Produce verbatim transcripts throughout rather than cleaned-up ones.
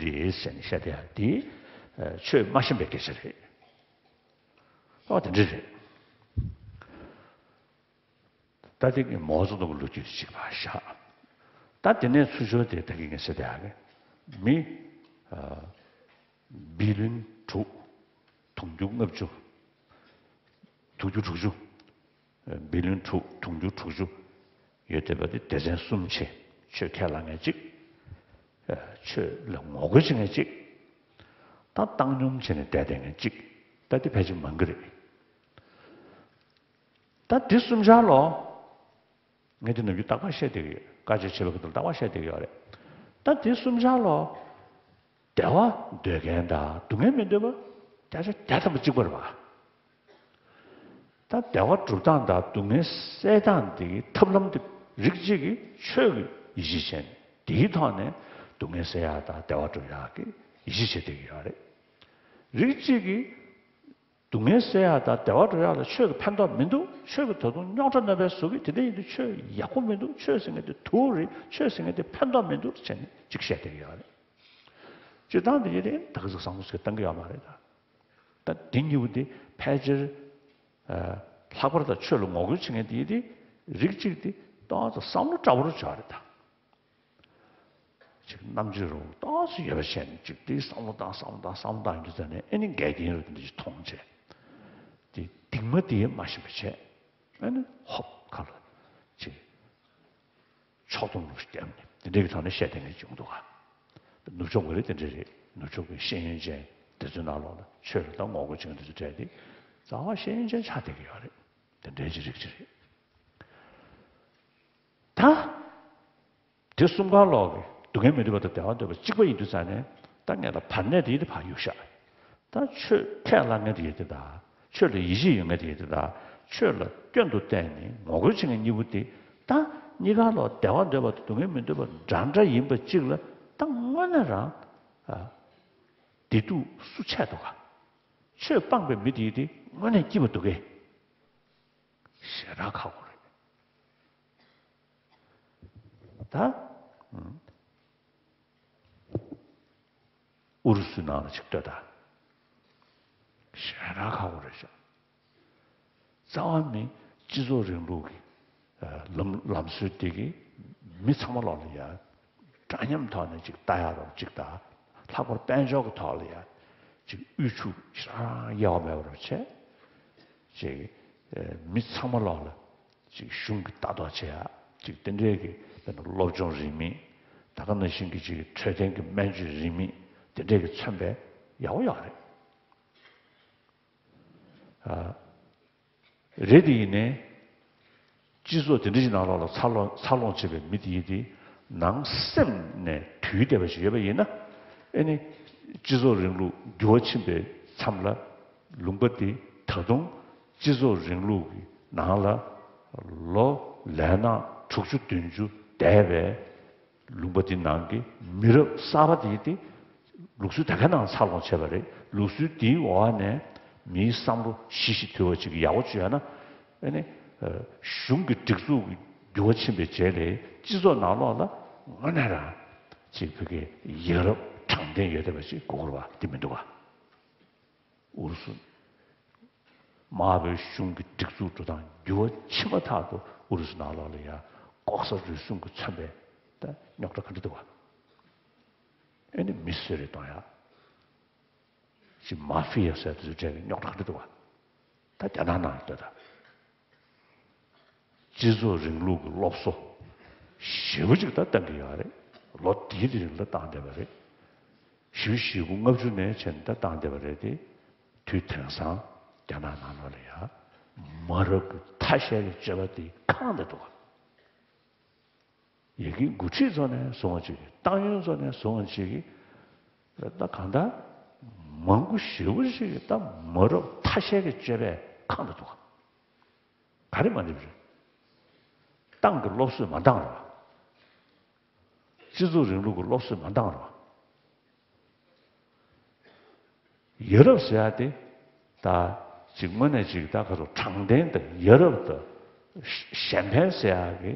རེད་ཟེར་ནས་བཤད་བསྡད་ཡ་དེ། ཨ། ཆོས་མ་ཤེས་པའི་སྐད་ཆ་རེད། ཨོ་དེ་འདྲ་རེད། ད་དེ་གི་མའོ་ཙེ་ཏུང་གི་ལོ་རྒྱུས་དེ་གཅིག་པ་བཞག་ད་དེ་ནས་ཚུར་ཕྱོགས་དེ་ད་གི་ངས་ཟེར་བསྡད་ཡ་གི་མི། ཨ། བི་ལིན་དྲུག་དུང་ཕྱུར་ལྔ་བཅུ། དུང་ཕྱུར་དྲུག་ཅུ། བི་ལིན་དྲུག་དུང་ཕྱུར་དྲུག་ཅུ་ཡོད་བསྡད་པ་དེ་སྡེ་ཚན་གསུམ་བྱས། ཆོས་ཁས་བླངས་མཁན་གཅིག་ཆོས་ལ་ངོ་རྒོལ་བྱེད་མཁན་གཅིག་ད་བཏང་སྙོམས་བྱས་ནས་བསྡད་བསྡད་མཁན་གཅིག་ད་དེ་ཕལ་ཆེར་མང་གི་རེད། ད་དེ་གསུམ་ཆར་ལོ། ངས་དེ་ནམ་རྒྱུན་རྟག་པར་བཤད་བསྡད་ཀྱི་ཡོད། དཀའ་སྤྱད་བྱེད་པ་གི་དོན་རྟག་པར་བཤད་བསྡད་ཀྱི་ཡོད་རེད། ད་དེ་གསུམ་ཆར་ལོ། བདེ་བ་འདོད་མཁན་དང་སྡུག་བསྔལ་མི་འདོད་པ། བརྒྱ་ཆ་བརྒྱ་ཐམ་པ་གཅིག་པ་རེད་པ། ད་བདེ་བ་སྒྲུབ་སྟངས་དང་སྡུག་བསྔལ་སེལ་སྟངས་དེ་གི་ཐབས་ལམ་དེ་རིགས་གཅིག་གིས་ཆོས་ཀྱི་ཡིད་ཆེས་བྱས་ནས་དེའི་ཐོག་ནས་སྡུག་བསྔལ་སེལ་ཡག་དང་བདེ་བ་སྒྲུབ་ཡག་གི་ཡིད་ཆེས་བྱེད་བསྡད་ཀྱི་ཡོད་རེད། རིགས་གཅིག་གིས་སྡུག་བསྔལ་སེལ་ཡག་དང་བདེ་བ་སྒྲུབ་ཡག་ལ་ཆོས་ཀྱི་ཕན་ཐོགས་མི་འདུག་ཆོས་ཀྱི་ད་དུང་རྙོག་དྲ་སྣ་བའི་བཟོ་གི། དེ་འདྲ་ཡིན་དུས་ཆོས་ཡག་པོ་མི་འདུག་ཆོས་ཟེར་མཁན་དེ་དུག་རེད། ཆོས་ཟེར་མཁན་དེ་ཕན་ཐོགས་མི་འདུག་བྱས་ནས་གཅིག་བཤད་བསྡད་ཀྱི་ཡོད་རེད། སྤྱིར་བཏང་དེ་ཡིན་དུས་ད་ག་ཟིག་བསམ་བློ་ཟིག་གཏང་གི་ཡོད་མ་རེད་ད། ད་འདི་གཉིས་པོ་འདི་ཕལ་ཆེར། ཨ། ལྷག་པར་དུ་ཆོས་ལ་ངོ་རྒོལ་བྱེད་མཁན་འདི་འདི་རིགས་གཅིག་འདི་ཏོག་ཙམ་བསམ་བློ་བཀྲ་བོར་བྱས་རེད་ད། ཅིག་རྣམ་དཔྱོད་རུ་ཏོག་ཙམ་ཡོད་པ་བྱས་ནས་ཅིག་དེ་བསམ་བློ་བཏང་བསམ་བློ་བཏང་བསམ་བློ་བཏང་ཡོང་དུས་ཙ་ནས་ཨེ་ནི་འགལ་རྐྱེན་རུ་དེ་འདྲ་ཅིག་མཐོང་བྱས། དེ་སྡིག་མ་དེ་མ་ཤེས་པ་བྱས། ཨེ་ནི་ཧོབ་ཁ་ལ་ཅིག་ཕྱོགས་སྡོམ་རུ་བརྒྱབ་ནས་དེ་འདྲའི་གི་ཐོག་ནས་བཤད་བསྡད་མཁན་ཅིག་ཡོང་འདུག་ག་ནུབ་ཕྱོགས་ཀྱི་རེད། དེ་འདྲ་རེད། ནུབ་ཕྱོགས་ཀྱི་ཤེས་ཡོན་ཅན་དེ་ཚོའི་ནང་ལོགས་ལ་ཆོས་ལ་ད་ངོ་རྒོལ་བྱེད་མཁན་དེ་ཚོ་གྲས་དེ་རྩ་བ་ཤེས་ཡོན་ཅན་ཆགས་བསྡད་ཀྱི་ཡོད་རེད། དེ་འདྲའི་ཅིག་རིགས་ཅིག་རེད། ད་དེ་གསུམ་ཀ་ལོག་གི་སྡུག་བསྔལ་མི་འདོད་པ་དང་བདེ་བ་འདོད་པ་གཅིག་པ་ཡིན་དུས་ཙ་ནས་ད་ངས་ལ་བར་གནས་དེ་ཡི་དེ་ཕར་གཡུག་བཞག་ད་ཆོས་ཁས་བླངས་མཁན་དེ་ཡི་དེ་དང་ཆོས་ལ་ཡིད་ཆེས་ཡོད་མཁན་དེ་ཡི་དེ་དང་ཆོས་ལ་སྐྱོན་དུ་བལྟས་ནས་ངོ་རྒོལ་བྱེད་མཁན་གཉིས་པོ་དེ། ད་གཉིས་ཀ་ལོག་བདེ་བ་འདོད་པ་དང་སྡུག་བསྔལ་མི་འདོད་པ་འདྲ་འདྲ་ཡིན་པ་གཅིག་ལ་ད་དངོས་གནས་རང་། ཨ། བདེ་སྡུག་སུ་ཆད་འདུག་ག་ཆོས་སྤངས་པའི་མི་དེ་ཡི་དེ་དངོས་གནས་སྐྱིད་པ་འདུག་གས། ཞེ་དྲག་ཁག་པོ་རེད། ད། ཨུམ། ཨུ་རུ་སུའི་ནང་ལ་ཅིག་ལྟོས་དང་། ཞེ་དྲག་ཁག་པོ་རེད་ཤག་རྩ་བ་ནས་སྤྱི་ཚོགས་རིང་ལུགས་ཀྱི། ཨ། ལམ་ལམ་སྲོལ་དེ་གིས་མི་ཚང་མ་ལོག་ལ་ཡ། འདྲ་མཉམ་ཐོག་ནས་ཅིག་ལྟ་ཡག་རོགས་ཅིག་དང་། ལྷག་པར་དཔལ་འབྱོར་གྱི་ཐོག་ལ་ཡ། ཅིག་དབུལ་ཕྱུག་ཞེ་དྲག་དབྱེ་བ་མེད་པ་རོགས་བྱས། ཅིག་ཨ། མི་ཚང་མ་ལོག་ལ། ཅིག་གཞུང་གིས་ལྟ་རྟོག་བྱེད་ཡ། ཅིག་དེ་འདྲའི་གི་དཔེར་ན་སློབ་སྦྱོང་རིན་མེད། ད་ག་ནང་བཞིན་གྱི་ཅིག་འཕྲོད་བསྟེན་གྱི་སྨན་བཅོས་རིན་མེད། དེ་འདྲའི་གི་མཚོན་པའི་ཡག་པོ་ཡོད་རེད། ཨ། རེད་དེ་ཡིན་ནའི། སྤྱི་ཚོགས་དེ་འདྲ་ཞིག་ནང་ལོགས་ལ་འཚར་ལོངས་འཚར་ལོངས་བྱེད་པའི་མི་དེ་ཡིན་དེ། ནང་སེམས་ནས་དུལ་བསྡད་པ་ཞིག་ཡོད་པ་ཡིན་ན། ཨེ་ནི། སྤྱི་ཚོགས་རིང་ལུགས་འགྱུར་བ་ཕྱིན་པའི་མཚམས་ལ། ལུང་པ་དེ་ད་དུང་སྤྱི་ཚོགས་རིང་ལུགས་ཀྱི་ནང་ལ་ལོ་ལས་ནག་དྲུག་ཅུ་བདུན་ཅུ་འདས་པའི་ལུང་པ་དེ་ནང་གི་མི་རབས་གསར་པ་དེ་དེ་ལུགས་སྲོལ་ད་གའི་ནང་འཚར་ལོངས་བྱས་པ་རེད། ལུགས་སྲོལ་དེའི་འོག་ནས་མིའི་བསམ་བློ་ཞི་ཞིང་དུལ་བ་ཅིག་ཡག་པོ་ཅིག་ཡོད་ན། ཨ་ནི། གཞུང་གི་སྒྲིག་འཛུགས་ཀྱི་འགྱུར་བ་ཕྱིན་པའི་རྗེས་ལ་སྤྱི་ཚོགས་ནང་ལོགས་ལ་དངོས་གནས་རང་ཅིག་བོད་ཀྱི་ཡ་རབས་དྲང་བདེན་ཡོད་བསྡད་པ་ཅིག་དགོས་ཀྱི་རེད་པ། དེ་མི་འདུག་ག་ཨུ་རུ་སུ། མ་བོད་གཞུང་གི་སྒྲིག་འཛུགས་འགྲོ་སྟངས་འགྱུར་བ་ཕྱིན་མ་ཐག་ཏུ་ཨུ་རུ་སུ་ནང་ལོགས་ལ་ཡ་ལྐོག་ཟ་རུལ་སུངས་ཀྱིས་མཚོན་པའི་ད་རྙོག་དྲ་ག་འདྲ་འདུག་ག་ཨེ་ནི་མི་གསོད་རེས་གཏོང་ཡ། ཅིག་མ་ཧྥི་ཡ་ཟེར་དེ་ཚོའི་གྲས་ཀྱི་རྙོག་དྲ་ག་འདྲ་འདུག་ག་ད་རྒྱ་ནག་ནང་ལ་ལྟོས་དང་། སྤྱི་ཚོགས་རིང་ལུགས་ཀྱི་སློབ་གསོ་ཞེ་པོ་ཅིག་ད་བཏང་གི་ཡོད་རེད། ལོ་འདིའི་རིང་ལ་བཏང་བསྡད་པ་རེད། བཞི་བཅུ་ཞེ་དགུ་ལྔ་བཅུ་ནས་བྱས་ནས་ད་བཏང་བསྡད་པ་རེད་དེ། དུས་དེང་སང་རྒྱ་ནག་ནང་ལོགས་ལ་ཡ། མ་རབས་ཀྱི་ཐ་ཤལ་གྱི་སྤྱོད་པ་དེ་ཁེངས་བསྡད་འདུག་ག་ཡ་གི་འགོ་ཁྲིད་ཚོ་ནས་བཟུང་བ་ཅིག་གིས། ཏང་ཡོན་ཚོ་ནས་བཟུང་བ་ཅིག་གིས། ད་གང་ལྟར་མང་པོ་ཞེ་པོ་ཅིག་གིས་ད་མ་རབས་ཐ་ཤལ་གྱི་སྤྱོད་པས་ཁེངས་བསྡད་འདུག་ག་ག་རེ་མ་འགྲིག་པ་རེད། ཏང་གི་སློབ་གསོས་མ་འདང་རོགས། སྤྱི་ཚོགས་རིང་ལུགས་ཀྱི་སློབ་གསོས་མ་འདང་རོགས། ཡ་རབས་ཟེར་ཡ་དེ་ད་ཅིག་དངོས་གནས་ཅིག་ད་ག་ཚོད་དྲང་བདེན་དང་ཡ་རབས་དང་གཞན་ཕན་ཟེར་ཡ་གི་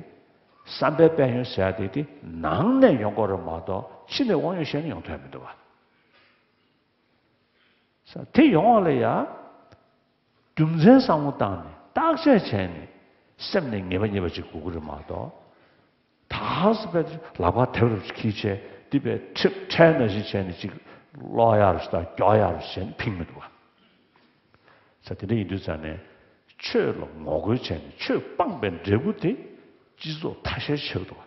བསམ་པའི་དཔལ་ཡོན་ཟེར་ཡ་དེ་དེ་ནང་ནས་ཡོང་དགོས་རེད་མ་གཏོགས་ ཕྱི་ནས་དབང་ཡོད་གཞན་ནས་ཡོང་ཐུབ་ཡ་མི་འདུག་བ། ས་དེ་ཡོང་བ་ལ་ཡ། རྒྱུ་མཚན་བསམ་བློ་བཏང་ནས་བརྟག་དཔྱད་བྱས་ནས་སེམས་ནས་ངེས་པ་རྙེད་པ་ཅིག་དགོས་ཀྱི་རེད་མ་གཏོགས། ད་ཧ་སི་པའི་ལག་པ་དེབ་རུ་ཁྱིལ་བྱས་འདི་པའི་ཁྲིབ་ཁྲལ་ནང་བཞིན་བྱས་ནས་ཅིག་ཀློག་ཡག་རུ་དང་མགྱོགས་ཡག་རུ་བྱས་ནས་ཕིང་མི་འདུག་བ། ས་དེ་འདྲ་ཡིན་དུས་ཙང་ནས་ཆོས་ལ་ངོ་རྒོལ་བྱས་ནས་ཆོས་སྤངས་པའི་འབྲས་བུ་དེ་སྤྱི་ཚོགས་ཐ་ཤལ་ཆགས་འདུག་བ།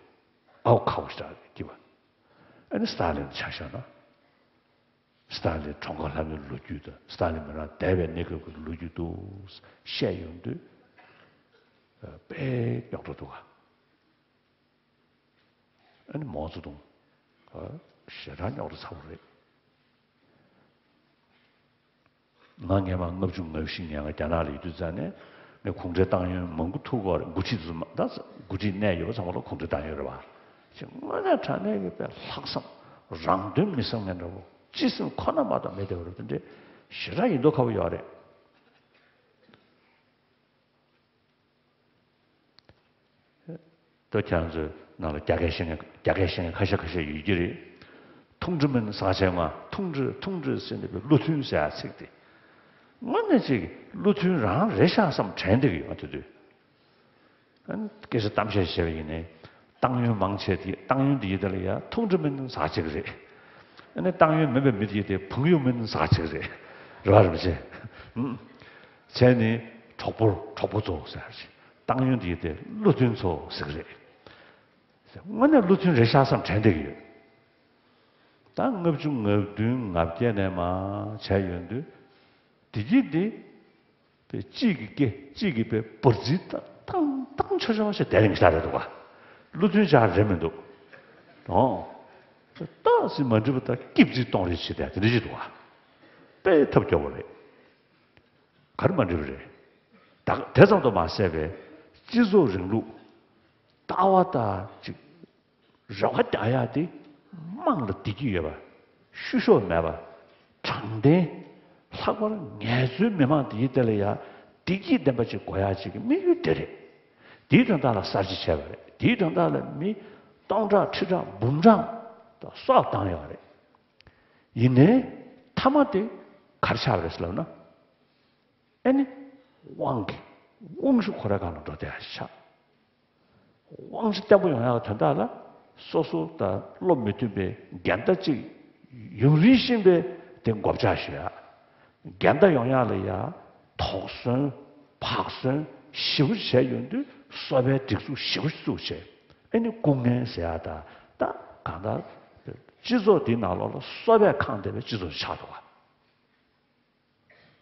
ཨའོ་ཁ་བོ་ཞིག་རག་གི་བ། ཨ་ནི་སི་ཏཱ་ལིན་ཆ་བཞག་ན། སི་ཏཱ་ལིན་གྲོངས་ཁ་ལྷ་མིའི་ལོ་རྒྱུས་དང་སི་ཏཱ་ལིན་མི་རང་འདས་པའི་གནས་སྐབས་ཀྱི་ལོ་རྒྱུས་དུ་བཤད་ཡོང་དུས་དཔེ་རྙོག་དྲ་འདུག་ག་ཨ་ནི་མའོ་ཙེ་ཏུང་ཞེ་དྲག་རྙོག་དྲ་ཚ་པོ་རེད། ང་སྔོན་མ་ལྔ་བཅུ་ང་བཞི་ནས་ང་རྒྱ་ནག་ལ་ཡོད་དུས་ཙང་ནས་ངས་གུང་ཁྲན་ཏང་ཡོན་མང་པོ་ཐུག་གོ་རེད། འགོ་ཁྲིད་ཚོ་མ་ད་འགོ་ཁྲིད་གནས་ཡོད་པ་ཚང་མ་ལ་གུང་ཁྲན་ཏང་ཡོན་རེད་བ། ཅེས་དངོས་གནས་དྲང་གནས་ཀྱི་དཔེ་ལྷག་བསམ་རང་དོན་མི་བསམ་མཁན་འདྲ་བོ་སྤྱི་སེམས་ཁོ་ན་མ་གཏོགས་མེད་བསྡད་པ་རེད། དེ་འདྲའི་ཞེ་དྲག་ཡིན་མདོག་ཁ་པོ་ཡོད་རེད། ད་ཁྱེད་རང་ཚོའི་ནང་ལ་རྒྱ་སྐད་ཤེས་མཁན་རྒྱ་སྐད་ཤེས་མཁན་ཁ་ཤས་ཁ་ཤས་ཡོད་ཀྱི་རེད། 通知们啥情况? 通知通知 ཟེར་ནས་པའི་བློ་མཐུན་ཟེར་ཡ་ཚིག་དེ། དངོས་གནས་ཅིག་བློ་མཐུན་རང་རེད་ཤག་བསམ་དྲན་བསྡད་ཀྱི་ཡོད་ང་དེ་དུས། ཨ་ནི་སྐད་ཆ་གཏམ་བཤད་བྱས་པ་ཡིན་ནའི། ཏང་ཡོན་མང་ཆེ་དེ་ཏང་ཡོན་དེ་ཡི་དེ་ལ་ཡ་通知们啥情 རེད། ཨ་ནི་ཏང་ཡོན་མིན་པའི་མི་དེ་ཡི་དེ་朋友们啥情 རེད། རེད་བ་རེད་མ་བྱེད། བྱས་ནས་གྲོགས་པོ་གྲོགས་པོ་ཚོ་ཟེར་ཞིག་ཏང་ཡོན་དེ་ཡི་དེ་བློ་མཐུན་ཚོ་ཟེར་གི་རེད། དངོས་གནས་བློ་མཐུན་རེད་ཤག་བསམ་དྲན་བསྡད་ཀྱི་ཡོད། ད་ལྔ་བཅུ་ང་བདུན་ང་བརྒྱད་ནས་མར་བྱས་ཡོང་དུས། བདེ་སྐྱིད་འདི། པའི་གཅིག་གི་སྐེ་གཅིག་གི་པའི་འབར་རྩིས་བཏང་བཏང་ཆོག་ཆོག་ཞེས་བསྡད་ལེང་ཤ་རེད་འདུག་ག་བློ་མཐུན་ཅག་རེད་མི་འདུག་ཨོ། ཏོག་ཙམ་མ་འགྲིག་པ་དང་སྐྱིབ་རྩིས་གཏོང་རེས་བྱེད་དེ་དེ་འདྲ་ཞིག་འདུག་ག་དཔེ་ཐབས་སྐྱོ་བོ་རེད། ག་རེ་མ་འགྲིག་པ་རེད། ད་དེ་ཙམ་དུ་མ་ཟད་པའི་སྤྱི་ཚོགས་རིང་ལུགས་ལྟ་བ་དང་ཅིག་རེ་བ་རྒྱག་ཡག་དེ་དམངས་ལ་བདེ་སྐྱིད་ཡོད་པ། བཤུ་གཞོག་མེད་པ། དྲང་བདེན། ལྷག་པར་ངལ་རྩོལ་མི་མང་དེའི་དེ་ལ་ཡ་བདེ་སྐྱིད་ལྡན་པ་ཅིག་དགོས་ཡག་ཅིག་གི་དམིགས་ཡུལ་དེ་རེད། དེའི་དོན་དག་ལ་གསར་བརྗེ་བྱས་པ་རེད། དེའི་དོན་དག་ལ་མི་སྟོང་ཕྲག་ཁྲི་ཕྲག་འབུམ་ཕྲག་དང་སྲོག་བཏང་ཡོད་རེད། ཡིན་ནའི་མཐའ་མ་དེ་ག་རེ་ཆགས་པ་རེད་ཟེར་ལབ་ན། ཨེ་ནི། དབང་གི། དབང་ཤུགས་ཁོ་རའི་སྒང་ལ་འགྲོ་བསྡད་ཡ་ཆགས། དབང་ཆ་བརྟན་པོ་ཡོང་ཡག་དོན་དག་ལ། སོ་སོ་དང་བློ་མི་མཐུན་པའི་འགལ་ཟླ་གཅིག་ཡུན་རིང་ཕྱིན་པའི་དེ་འགོ་བཅག་ཞུ་ཡ། འགལ་ཟླ་ཡོང་ཡག་ལ་ཡ། དོགས་ཟོན། བག་ཟོན་ཞེ་པོ་བྱས་ཡོང་དུས་གསོ་བའི་སྒྲིག་འཛུགས་ཞེ་པོ་བཙུགས་བྱས། ཨེ་ནི་སྐུ་ངལ་ཟེར་ཡ་ད། ད་གང་ལྟར། སྤྱི་ཚོགས་འདིའི་ནང་ལོགས་ལ་གསོ་བས་ཁེངས་བསྡད་པའི་སྤྱི་ཚོགས་ཆགས་འདུག་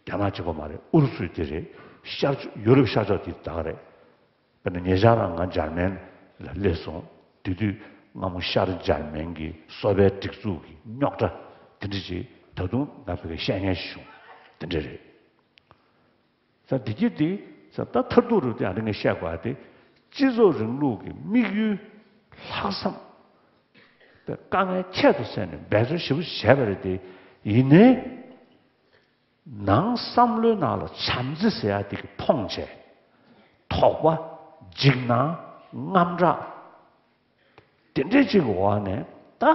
ག་རྒྱ་ནག་གཅིག་པོ་མ་རེད། ཨུ་རུ་སུ་དེ་རེད། ཤར་ཕྱོགས་ཡུ་རོབ་ཤར་ཕྱོགས་དེ་ད་ག་རེད། དཔེར་ན་ཉེ་ཆར་རང་ང་འཇར་མན་ལ་སླེབས་སོང་། དེ་དུས་སྔ་མོ་ཤར་འཇར་མན་གྱི་གསོ་བའི་སྒྲིག་འཛུགས་ཀྱི་རྙོག་དྲ་དེ་འདྲ་ཅིག་ད་དུང་ང་བོད་སྐད་བཤད་མཁན་ཞིག་བྱུང་། དེ་འདྲ་རེད། ས་འདི་གྱིས་དེ་ས་ད་མཐར་ཐུག་རུ་དེ་ཨ་རི་ངས་བཤད་དགོས་ཨ་དེ། སྤྱི་ཚོགས་རིང་ལུགས་ཀྱི་དམིགས་ཡུལ། ལྷག་བསམ། དེ་དཀའ་ངལ་ཁྱད་དུ་བསད་ནས་འབད་བརྩོན་ཞེ་པོ་བྱས་པ་རེད་དེ། ཡིན་ནའི། ནང་བསམ་བློའི་ནང་ལ་བྱམས་བརྩེ་ཟེར་ཡ་དེ་གི་ཕོངས་བྱས། དོགས་པ། འཇིགས་སྣང་། དངངས་སྐྲག་དེ་འདྲའི་ཅིག་གི་འོག་ནས་ད་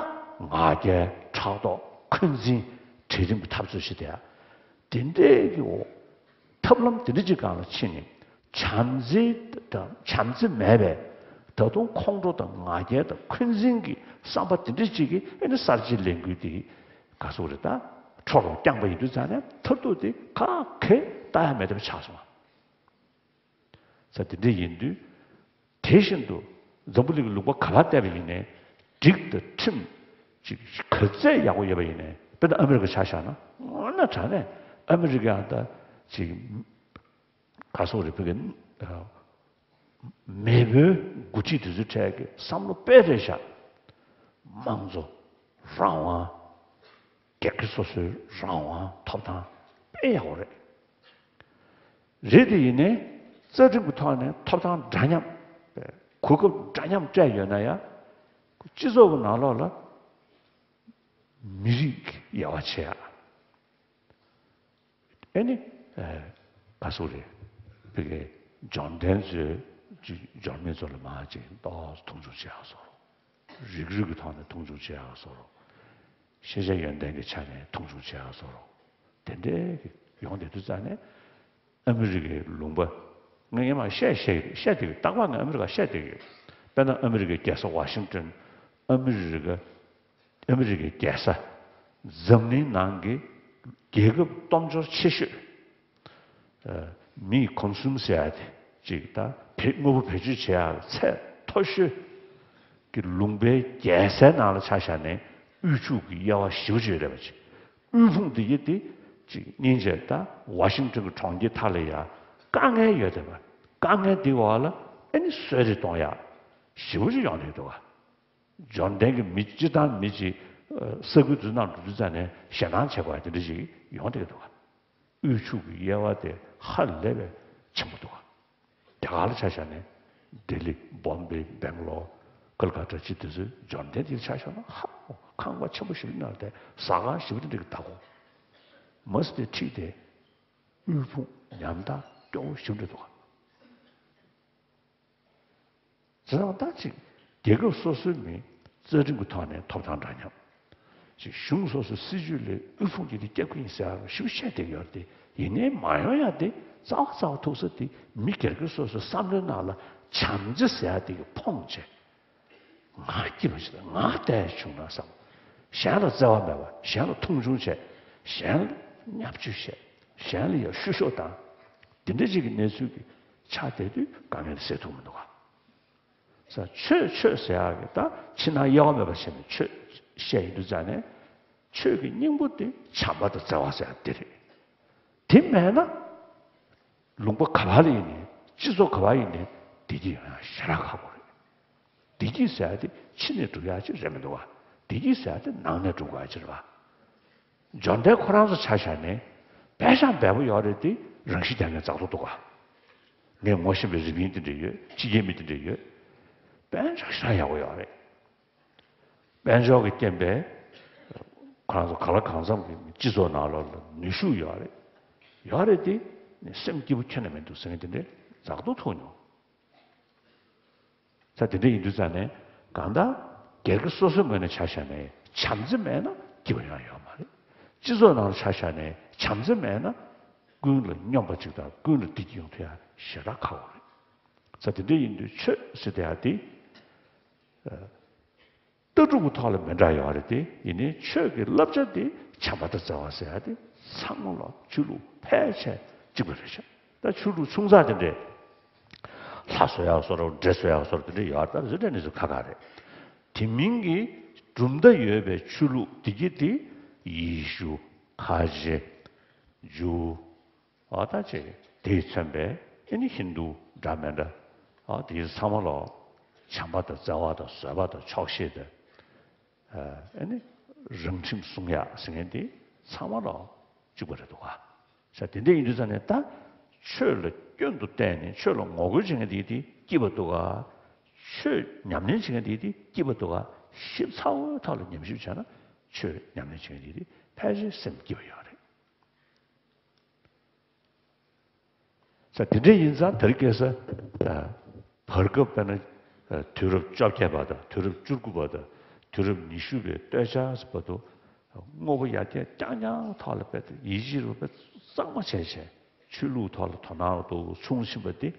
ང་རྒྱལ་ཕྲག་དོག་འཁོན་འཛིན་གྲལ་རིམ་གྱི་འཐབ་རྩོད་བྱེད་དེ། དེ་འདྲའི་གི་འོག་ཐབས་ལམ་དེ་འདྲ་ཅིག་སྒང་ལ་ཕྱིན་ནས་བྱམས་བརྩེ་དང་བྱམས་བརྩེ་མེད་པའི་ད་དུང་ཁོང་ཁྲོ་དང་ང་རྒྱལ་དང་འཁོན་འཛིན་གྱི་བསམ་པ་དེ་འདྲ་ཅིག་གིས་ཨེ་ནི་གསར་བརྗེའི་ལས་འགུལ་དེ་ག་ཟེར་རེད། ད་འཕྲོ་རུ་བསྐྱངས་པ་ཡིན་དུས་ཙང་ནས་མཐར་ཐུག་དེ་ག་གེ་ལྟ་ཡ་མེད་པ་ཆགས་སོང་བ། ས་དེ་འདྲ་ཡིན་དུས། དེ་བཞིན་དུ་འཛམ་བུ་གླིང་གི་ལུང་པ་ག་པར་བལྟས་པ་ཡིན་ནའི་སྒྲིག་དང་ཁྲིམས་ཅིག་ག་ཚད་ཡག་པོ་ཡོད་པ་ཡིན་ནའི། དཔེར་ན་ཨ་མི་རི་ཀ་ཆ་བཞག་ན། དངོས་གནས་དྲང་གནས་ཨ་མི་རི་ཀ་ཡང་ད་ཅིག་ག་སོགས་རེད། བོད་ཀྱི་མེས་པོའི་འགོ་ཁྲིད་དེ་ཚོའི་གྲས་ཀྱི་བསམ་བློ་དཔེ་རེད་ཤག་དམངས་གཙོ། རང་དབང་། སྒེར་གྱི་སོ་སོའི་རང་དབང་ཐོབ་ཐང་དཔེ་ཡག་པོ་རེད། རེད་དེ་ཡིན་ནའི་རྩ་ཁྲིམས་ཀྱི་ཐོག་ནས་ཐོབ་ཐང་འདྲ་མཉམ། གོ་སྐབས་འདྲ་མཉམ་སྤྲད་ཡོད་ན་ཡང་། སྤྱི་ཚོགས་ཀྱི་ནང་ལོགས་ལ་མི་རིགས་ཀྱི་དབྱེ་བ་ཕྱེ་ཡ། ཨེ་ནི། ཨེ། ག་ཟེར་རེད། བོད་ཀྱི་འབྱོར་ལྡན་ཚོས་ཅིག་འབྱོར་མེད་ཚོ་ལ་མར་ཅིག་ཏོག་ཙམ་མཐོང་ཆུང་བྱེད་ཡག་བཟོ་འདྲ། རིགས་རུས་ཀྱི་ཐོག་ནས་མཐོང་ཆུང་བྱེད་ཡག་བཟོ་འདྲ། ཤེས་བྱ་ཡོན་ཏན་གྱི་ཆ་ནས་མཐོང་ཆུང་བྱེད་ཡག་བཟོ་འདྲ་དེ་འདྲའི་ཡོང་བསྡད་དུས་ཙང་ནས། ཨ་མི་རི་ཀའི་ལུང་པ། ངས་སྔོན་མ་བཤད་བཤད་བཤད་བསྡད་ཡོད། རྟག་པར་ངས་ཨ་མི་རི་ཀ་བཤད་བསྡད་ཡོད། དཔེར་ན་ཨ་མི་རི་ཀའི་རྒྱལ་ས་ཝ་ཤིང་ཏོན། ཨ་མི་རི་ཀ་ཨ་མི་རི་ཀའི་རྒྱལ་ས། འཛམ་གླིང་ནང་གི་རྒྱལ་ཁབ་སྟོབས་འབྱོར་ཆེ་ཤོས། ཨ། མིས་ཀོན་སུམ་ཟེར་ཡག་དེ་ཅིག་ད་བེད། དངོས་པོ་བེད་སྤྱོད་བྱེད་ཡག་ཚད་མཐོ་ཤོས་ཀྱི་ལུང་པའི་རྒྱལ་སའི་ནང་ལ་ཆ་བཞག་ནས་དབུལ་ཕྱུག་གི་དབྱེ་བ་ཞེ་པོ་ཅིག་ཡོད་རེད་པ། ཅིག་དབུལ་ཕོངས་དེ་གྱད་དེ་ཅིག་སྙིང་རྗེ། ད་ཝ་ཤིང་ཏོན་གྱི་གྲོང་ཁྱེར་དག་ལ་ཡ་དཀའ་ངལ་ཡོད་བསྡད་པ། དཀའ་ངལ་དེའི་འོག་ལ་ཨ་ནི་གསོད་རེས་གཏོང་ཡག་ཞེ་པོ་ཅིག་ཡོང་གི་འདུག་ག་འབྱོར་ལྡན་གྱི་མི་སྤྱིར་བཏང་མི་ཅིག་ཨ། ས་ཁུལ་དེ་ནང་འགྲོ་དུས་ཙང་ནས་ཞེད་སྣང་བྱེད་དགོས་ཡག་དེ་འདྲ་ཞིག་ཡོང་བསྡད་ཀྱི་འདུག་ག་འུ་ཚུགས་ཀྱི་དབྱེ་བ་དེ་ཧ་ལས་པའི་ཆེན་པོ་འདུག་ག་རྒྱ་གར་ལ་ཆ་བཞག་ནས་ལྡི་ལི། བོམ་བེ། སྦེང་ལོར། ཀལ་ཀ་ཏ། ཅི་དེ་ཚོའི་འབྱོར་ལྡན་དེ་ཆ་བཞག་ན་ཧ་ཁང་པ་ཆེན་པོ་ཞིག་ནང་དེ་ཟ་ཁང་ཞེ་པོ་དེ་འདྲ་གི་ད་གོ་མ་སི་དེ་ཁྲིད་དེ་དབུལ་ཕོངས་ཉམ་ཐག་སྐྱོ་བོ་ཞེ་པོ་འདྲ་འདུག་ག་ཟེར་བ་ད་ཅིག་རྒྱལ་ཁབ་སོ་སོའི་མི་རྩ་ཁྲིམས་ཀྱི་ཐོག་ནས་ཐོབ་ཐང་འདྲ་མཉམ། ཅིག་གཞུང་སོ་སོའི་སྲིད་ཇུས་ལས་དབུལ་ཕོངས་ཀྱི་དེ་སྐྱབས་ཀྱི་ཡིན་ཟེར་བ་ཞིག་བཤད་བསྡད་ཡོད་རེད་དེ། ཡིན་ནའི་མ་ཡོང་ཡག་དེ་རྩ་བ་རྩ་བ་ཐུག་ས་དེ་མི་སྒེར་གྱི་སོ་སོའི་བསམ་བློའི་ནང་ལ་བྱམས་བརྩེ་ཟེར་ཡག་དེ་གི་ཕོངས་བྱས། ང་སྐྱིད་པ་ཞིག་དང་ང་བདེ་བྱུང་ན་བསམ། གཞན་ལ་བརྩེ་བ་མེད་པ། གཞན་ལ་མཐོང་ཆུང་བྱས། གཞན་ལ་བརྙས་བཅོས་བྱས། གཞན་ལ་ཡང་བཤུ་གཞོག་བཏང་། དེ་འདྲ་ཅིག་གི་གནས་ཚུལ་གྱི་ཆགས་བསྡད་དུས་དཀའ་ངལ་དེ་སེལ་ཐུབ་མི་འདུག་ག་ས། ཆོས་ཆོས་ཟེར་ཡག་གི་ད་ཕྱི་ནང་དབྱེ་བ་མེད་པ་བྱས་ནས་ཆོས་བཤད་ཡོང་དུས་ཙང་ནས། ཆོས་ཀྱི་སྙིང་པོ་དེ་བྱམས་པ་དང་བརྩེ་བ་ཟེར་ཡག་དེ་རེད། དེ་མེད་ན། ལུང་པ་ག་པར་ལ་ཡིན་ནའི། སྤྱི་ཚོགས་ག་པར་ཡིན་ནའི་བདེ་སྐྱིད་ཡོང་ཡག་ཞེ་དྲག་ཁག་པོ་རེད། བདེ་སྐྱིད་ཟེར་ཡག་དེ་ཕྱི་ནས་སྒྲུབ་ཡག་ཅིག་རེད་མི་འདུག་ག་བདེ་སྐྱིད་ཟེར་ཡག་དེ་ནང་ནས་སྒྲུབ་དགོས་ཡག་ཅིག་རེད་པ། འབྱོར་ལྡན་ཁོ་རང་ཚོ་ཆ་བཞག་ནས་དཔེ་ཆ་འབེལ་པོ་ཡོད་རེད་དེ། རང་ཤི་རྒྱག་མཁན་ཛག་ཏོག་འདུག་ག་ངས་ངོ་ཤེས་པའི་རི་པིན་དེ་འདྲ་ཡོད། ཕྱི་རྒྱལ་མི་དེ་འདྲ་ཡོད། དཔལ་འབྱོར་ཞེ་དྲག་ཡག་པོ་ཡོད་རེད། དཔལ་འབྱོར་གྱི་རྐྱེན་པས་ཁོ་རང་ཚོ་གང་ལ་གང་འཚམ་གྱི་སྤྱི་ཚོགས་ནང་ལོགས་ལ་ནུས་ཤུགས་ཡོད་རེད། ཡོད་རེད་དེ། སེམས་སྐྱིད་པོ་ཁྱོན་ནས་མི་འདུག་ཟེར་མཁན་དེ་འདྲ་ཛག་ཏོག་ཐུག་མྱོང་། ས། དེ་འདྲ་ཡིན་དུས་ཙང་ནས་གང་ལྟར་སྒེར་གྱི་སོ་སོའི་ངོས་ནས་ཆ་བཞག་ནས་བྱམས་བརྩེ་མེད་ན་སྐྱིད་པ་ཡོང་ཡག་ཡོད་མ་རེད། སྤྱི་ཚོགས་ནང་ལ་ཆ་བཞག་ནས་བྱམས་བརྩེ་མེད་ན་ཀུན་ལ་སྙོམས་པ་གཅིག་དང་ཀུན་ལ་བདེ་སྐྱིད་ཡོང་ཐུབ་ཡག་ཞེ་དྲག་ཁག་པོ་རེད། ས། དེ་འདྲ་ཡིན་དུས་ཆོས་ཟེར་བསྡད་ཡག་དེ། ལྟ་གྲུབ་ཀྱི་ཐོག་ལ་མི་འདྲ་ཡོད་རེད་དེ། ཡིན་ནའི་ཆོས་ཀྱི་བསླབ་བྱ་དེ་བྱམས་པ་དང་བརྩེ་བ་ཟེར་ཡག་དེ་ཚང་མ་ལ་ཆོས་ལུགས་ཕལ་ཆེར་གཅིག་པ་རེད་ཤག་ད་ཆོས་ལུགས་ཆུང་ཙག་དེ་འདྲས། ལྷ་གསོལ་ཡག་བཟོ་འདྲ། འདྲེ་གསོལ་ཡག་བཟོ་འདྲ་དེ་འདྲས་ཡོད་རེད། ད་རེ་རེ་ནས་ཚུར་ཁ་ཁ་རེད། དེ་མིན་གྱི་གྲུབ་མཐའ་ཡོད་པའི་ཆོས་ལུགས་དེ་གྱད་དེ་ཡེ་ཤུ། ཁ་ཆེ། ཇུའུ། ཨ། ད་ཅིག་དེས་མཚོན་པའི་ཨ་ནི་ཧིན་དུ་འདྲ་མི་འདྲ། ཨ། དེ་ཚང་མ་ལོག་བྱམས་པ་དང་བརྩེ་བ་དང་བཟོད་པ་དང་ཆོག་ཤེས་དང་། ཨ་ནི་རང་ཁྲིམས་སྲུང་ཡག་ཟེར་མཁན་དེ་ཚང་མ་ལོག་གཅིག་པ་རེད་འདུག་ག་ས། དེ་འདྲ་ཡིན་དུས་ཙང་ནས་ད་ཆོས་ལ་སྐྱོན་དུ་བལྟས་ནས་ཆོས་ལ་ངོ་རྒོལ་བྱེད་མཁན་དེ་དེ་སྐྱིད་པ་འདུག་ག་ཆོས་ཉམས་ལེན་བྱེད་མཁན་དེ་དེ་སྐྱིད་པ་འདུག་ག་ཞིབ་ཚགས་པོའི་ཐོག་ལ་ཉམས་ཞིབ་བྱས་ན་ཆོས་ཉམས་ལེན་བྱེད་མཁན་དེ་དེ་ཕལ་ཆེར་སེམས་སྐྱིད་པ་ཡོད་རེད། ས། དེ་འདྲ་ཡིན་ཙང་དེ་རིང་ཁ་སང་། ཨ། བར་སྐབས་དཔེར་ན། ཨ། དུས་རབས་བཅོ་བརྒྱད་པ་དང་དུས་རབས་བཅུ་དགུ་པ་དང་དུས་རབས་ཉི་ཤུ་པའི་སྟོད་ཆ་བར་དུ་དངོས་པོ་ཡར་རྒྱས་རྐྱང་རྐྱང་ཐོག་ལ་དཔེ་ཡིད་ཆེས་རུ་དཔེ་གཙང་མ་བྱས་བྱས། ཆོས་ལུགས་ཐོག་ལ་དོ་སྣང་རུ་དུ་ཆུང་ཕྱིན་པ་དེ།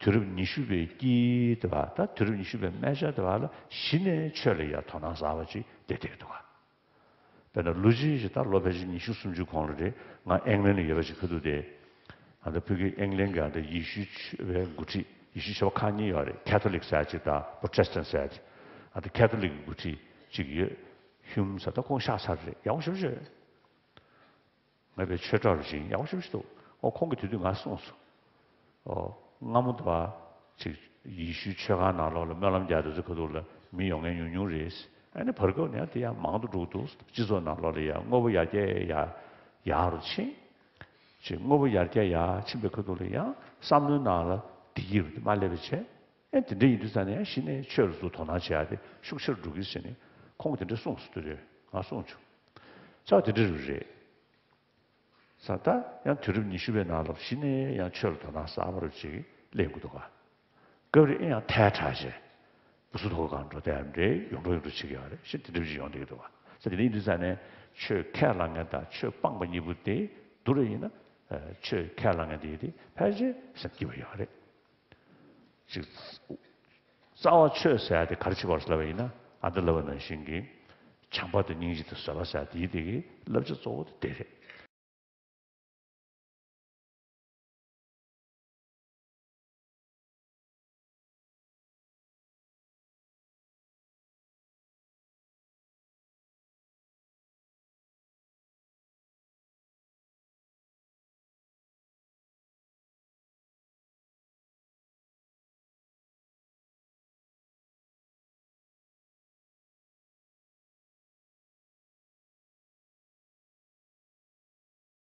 དུས་རབས་ཉི་ཤུ་པའི་དཀྱིལ་དེ་བར་དང་དུས་རབས་ཉི་ཤུ་པའི་སྨད་ཆ་དེ་བར་ལ་གཞི་ནས་ཆོས་ལ་ཡར་དོ་སྣང་གསར་པ་ཅིག་བསྡད་བསྡད་འདུག་ག་དཔེར་ན་ལོ་རྒྱུས་ཞིག་ད་ལོ་ཕལ་ཆེར་ཉི་ཤུ་སུམ་ཅུ་གོང་ལ་རེད། ང་ཨིང་ལན་ལ་ཡོད་པ་ཞིག་ཁ་ཐུག་དེ། ཨ། ད་ཕ་གི་ཨིང་ལན་གྱི་ཨ་ད་ཡེ་ཤུ་ཆོས་པའི་འགོ་ཁྲིད། ཡེ་ཤུ་ཆོས་པ་ཁག་གཉིས་ཡོད་རེད། ཁེ་ཐོ་ལིག་ཟེར་ཡག་ཅིག་དང་པོ་ཊེ་སི་ཊན་ཟེར་ཡག་ཅིག་ཨ། ད་ཁེ་ཐོ་ལིག་གི་འགོ་ཁྲིད་ཅིག་ཡོད། ཧིའུམ་ཟེར། ད་ཁོང་ཤག་ཚར་རེད། ཡག་པོ་ཞེ་པོ་ཅིག་ང་དཔེ་ཆོས་གྲྭ་རུ་ཕྱིན། ཡག་པོ་ཞེ་པོ་ཅིག་འདུག་ཨོ། ཁོང་གིས་དེ་དུས་ང་གསུངས་སོང་། ཨོ། སྔ་མོ་དེ་བ་ཅིག་ཡེ་ཤུའི་ཆོས་ཁང་ནང་ལོགས་ལ་སྨོན་ལམ་རྒྱག་དུས་ཚོད་ཁ་ཐུག་ལ་མི་ཡོང་མཁན་ཉུང་ཉུང་རེད། ཨ་ནི་བར་སྐབས་ནས་དེ་ཡང་མང་དུ་འགྲོ་གི་འདུག་སྤྱི་ཚོགས་ནང་ལོགས་ལ་ཡང་དངོས་པོ་ཡར་རྒྱས་ཡར་ཡག་རུ་ཕྱིན། ཅིག་དངོས་པོ་ཡར་རྒྱས་ཡར་ཕྱིན་པའི་ཁ་ཐུག་ལ་ཡང་བསམ་བློའི་ནང་ལ་བདེ་སྐྱིད་རུ་དེ་མར་སླེབས་པ་བྱས། ཨེ། དེ་འདྲ་ཡིན་དུས་ཙང་ནས་གཞི་ནས་ཆོས་ལ་ཚུར་དོ་སྣང་བྱེད་ཡག་དེ་ཤུགས་ཆེ་རུ་འགྲོ་གི་ཟེར་ནས་ཁོང་གིས་དེ་འདྲ་གསུངས་སོང་། དེ་རེད། ང་གསུངས་བྱུང་། ས། དེ་འདྲ་རུ་རེད། ས། ད་ཡང་དུས་རབས་ཉི་ཤུ་པའི་ནང་ལ་གཞི་ནས་ཡང་ཆོས་ལ་དོ་སྣང་གསར་པ་རུ་ཅིག་སླེབས་ཀྱི་འདུག་ག་སྐབས་རེ་ཨེ་ཡང་ཐལ་དྲགས་བྱས། བུ་གསོ་ཐོག་ཁང་འགྲོ་བསྡད་ཡག་འདྲ། ཡོང་འགྲོ་ཡོང་འགྲོ་བྱེད་ཀྱི་ཡོད་རེད། ཤི། དེ་འདྲ་ཅིག་ཡོང་བསྡད་ཀྱི་འདུག་ག་ཟེར་དེ་ཡིན་དུས་ཙང་ནས་ཆོས་ཁས་བླངས་མཁན་དང་ཆོས་སྤངས་པ་གཉིས་པོ་དེ་བསྡུར་བ་ཡིན་ན། ཨ་ཆོས་ཁས་བླངས་མཁན་དེ་དེ་ཕལ་ཆེར་སེམས་སྐྱིད་པོ་ཡོད་རེད། ཅིག་རྩ་བ་ཆོས་ཟེར་ཡ་དེ་ག་རེ་བྱེད་པར་ལབ་པ་ཡིན་ན། ཨ་འདི་ལབ་པ་ནང་བཞིན་གྱི་བྱམས་པ་དང་སྙིང་རྗེ་དང་བཟོད་པ་ཟེར་ཡ་དེའི་དེ་གི་བསླབ་བྱ་གཙོ་བོ་དེ་དེ་རེད།